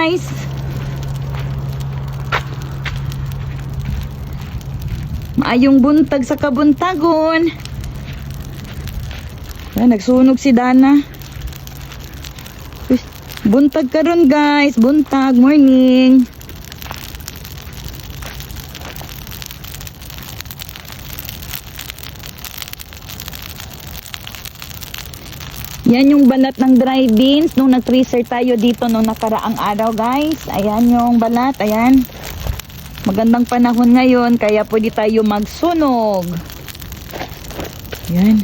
guys. Maayong buntag sa kabuntagon. Nagsunog si Dana. Uy, buntag karon guys, buntag, morning. Yan yung balat ng dry beans nung nag-freezer tayo dito nung nakaraang araw guys. Ayan yung balat, ayan. Magandang panahon ngayon kaya pwede tayo magsunog. Ayan.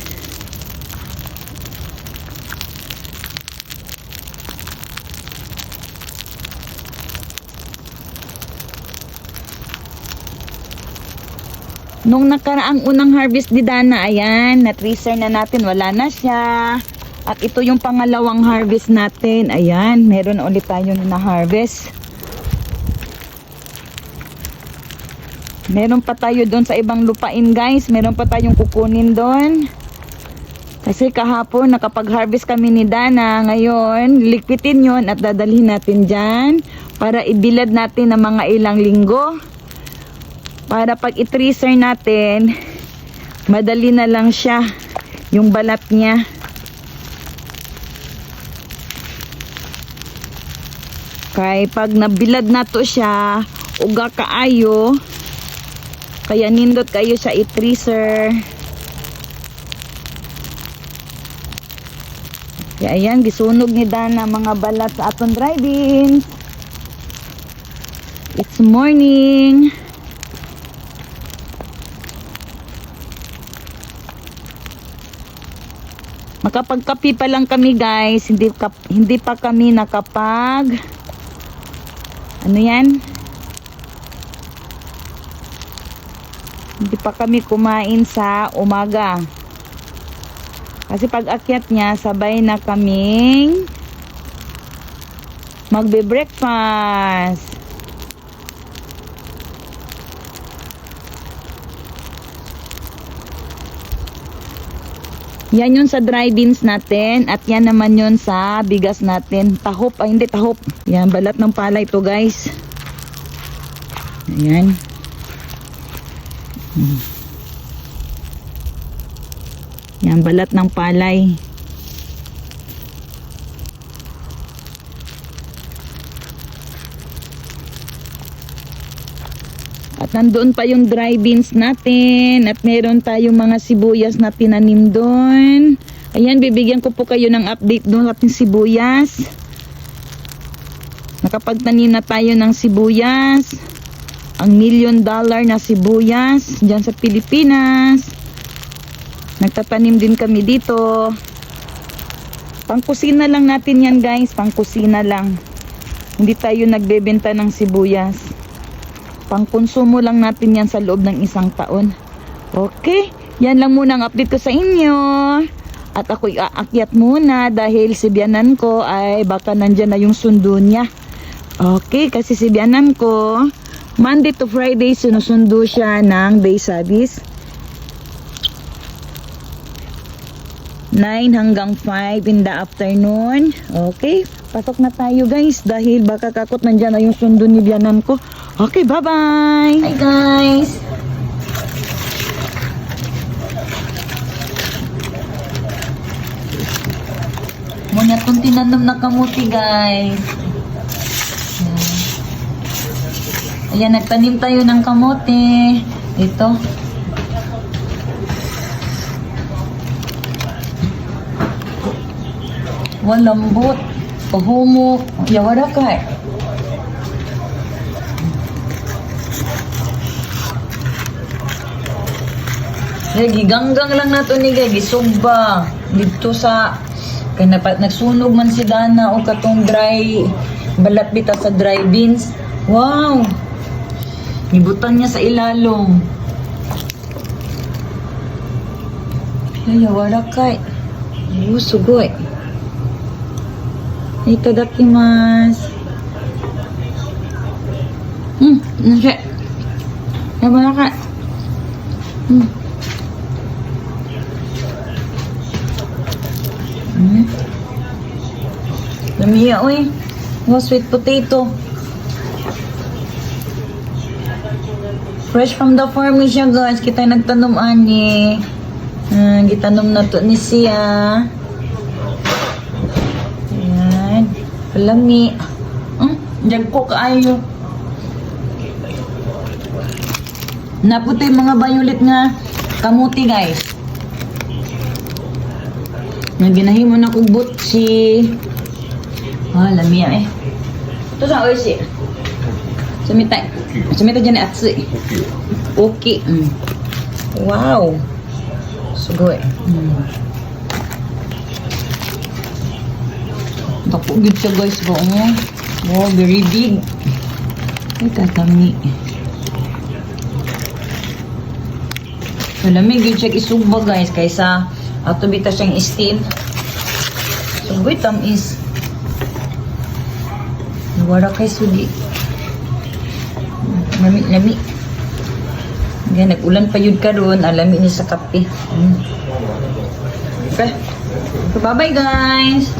Nung nakaraang unang harvest ni Dana, ayan, na-freezer na natin, wala na siya. At ito yung pangalawang harvest natin. Ayan, meron ulit tayo na harvest. Meron pa tayo doon sa ibang lupain guys. Meron pa tayong kukunin doon. Kasi kahapon nakapag-harvest kami ni Dana. Ngayon, likpitin yon at dadalhin natin dyan. Para ibilad natin ng mga ilang linggo. Para pag i-freezer natin, madali na lang siya. Yung balat niya. Kaya pag nabilad na to siya, uga kaayo, kaya nindot kayo siya i-freezer. Kaya ayan, gisunog ni Dana mga balat sa aton dry beans. It's morning. Makapagkapi pa lang kami guys, hindi pa kami nakapag ano yan? Hindi pa kami kumain sa umaga. Kasi pag akyat niya, sabay na kaming magbe-breakfast. Yan yun sa dry beans natin. At yan naman yun sa bigas natin. Tahop, ay hindi tahop. Yan, balat ng palay to guys. Ayan. Yan, balat ng palay. At nandoon pa yung dry beans natin. At meron tayong mga sibuyas na tinanim doon. Ayan, bibigyan ko po kayo ng update doon ating sibuyas. Nakapagtanim na tayo ng sibuyas. Ang $1 million na sibuyas dyan sa Pilipinas. Nagtatanim din kami dito. Pangkusina lang natin yan guys. Pangkusina lang. Hindi tayo nagbebenta ng sibuyas. Pangkonsumo lang natin yan sa loob ng 1 taon. Okay, yan lang muna ang update ko sa inyo. At ako'y aakyat muna dahil si biyanan ko ay baka nandyan na yung sundo niya. Okay, kasi si biyanan ko Monday to Friday sinusundo siya ng day service. 9 hanggang 5 in the afternoon. Okay, pasok na tayo guys dahil baka kakot nandyan na yung sundo ni biyanan ko. Okay, bye-bye! Hi guys! Muna itong tinanong na kamuti guys. Ayan, nagtanim tayo ng kamote. Ito. Walambot. Pahumok. Yawara ka eh. Giganggang lang nato ni gay gisugba dito sa kay nagsunog man si Dana o katong dry balat bita sa dry beans. Wow, ibutan niya sa ilalong. Ay wala kay sugoy. Itadakimasu. Nase. Wala ka. Lamiya, oy. Oh, sweet potato. Fresh from the farm ni siya guys. Kita nagtanom ani. Gitanom na to ni siya. Ayan. Palami. Diyan ko kaayo. Naputi mga violet nga kamuti guys. Nga ginahimo na kong butsi. Lami eh. Ito sa oishi. Sumitai. Sumitai dyan atsui. Okay. Wow. Sugoi. Tapo good siya guys. Wow, very big. Ay, tatami. Malamig yun siya isugba guys. Kaysa ato bita siyang steam. Sugoi tamis. Wala kay sudi. Lami. Yan, nag-ulan pa yun ka doon. Alami ni sa kape. Okay. So, bye-bye guys.